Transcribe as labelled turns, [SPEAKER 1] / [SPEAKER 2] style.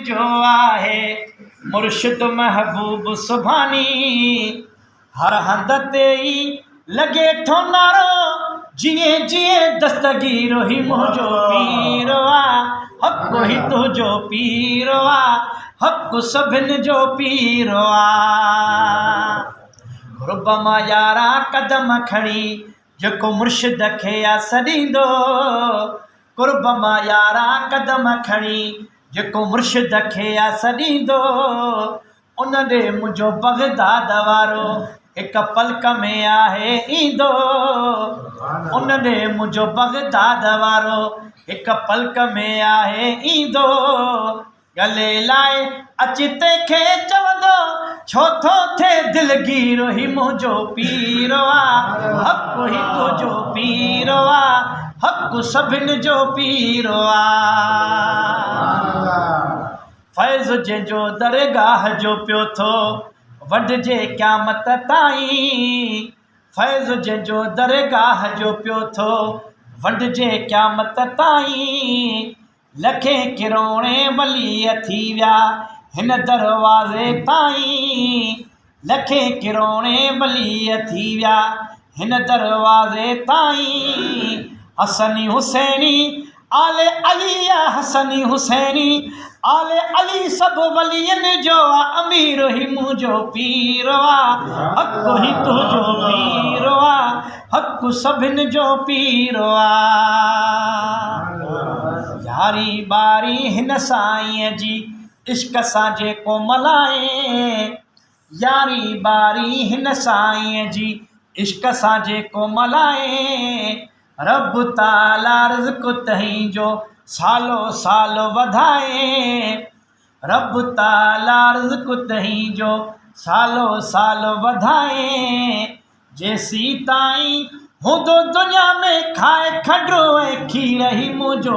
[SPEAKER 1] جو آهي مرشد محبوب سبحاني. هر هنڌ تي ئي لڳي ٿو نعرو جيئي جيئي دستگير هي منهنجو پير آ حق هي تنهنجو پير آ حق سڀن جو پير آ. قرب مان يارا قدم کڻي جيڪو مرشد کي آ سڏيندو قرب مان يارا قدم کڻي جيڪو مرشد کي آ سڏيندو ان ڏي منهنجو بغداد وارو هڪ پلڪ ۾ آهي ايندو ان ڏي منهنجو بغداد وارو هڪ پلڪ ۾ آهي ايندو ڳلي لائي اچ تنهن کي چوندو ڇو ٿو ٿئي دلگير هي منهنجو پير آ حق هي تنهنجو پير آ حق سڀن جو پير آ. فيض جنهن جو درگاهه جو پيو ٿو ونڊجي قيامت تائين فيض جنهن جو درگاهه جو پيو ٿو ونڊجي قيامت تائين لکين ڪروڙين ولي ٿي ويا هن دروازي تائين لکين ڪروڙين ولي ٿي ويا هن دروازي تائين حسني حسيني آل علي آ حسني حسيني آل علي سڀ ولين جو آ امير هي منهنجو پير آ حق هي تنهنجو پير آ حق سڀن جو پير آ ياري ٻاري هن سائينء جي عشق سان جيڪو ملائي ياري ٻاري هن سائينء جي عشق سان جيڪو ملائي رب تعاليٰ رزق تنهنجو سالو سال وڌائي رب تعاليٰ رزق تنهنجو سالو سال وڌائي جيسيتائين هوندو دنيا ۾ کائي کنڊ ۽ کير هي منهنجو.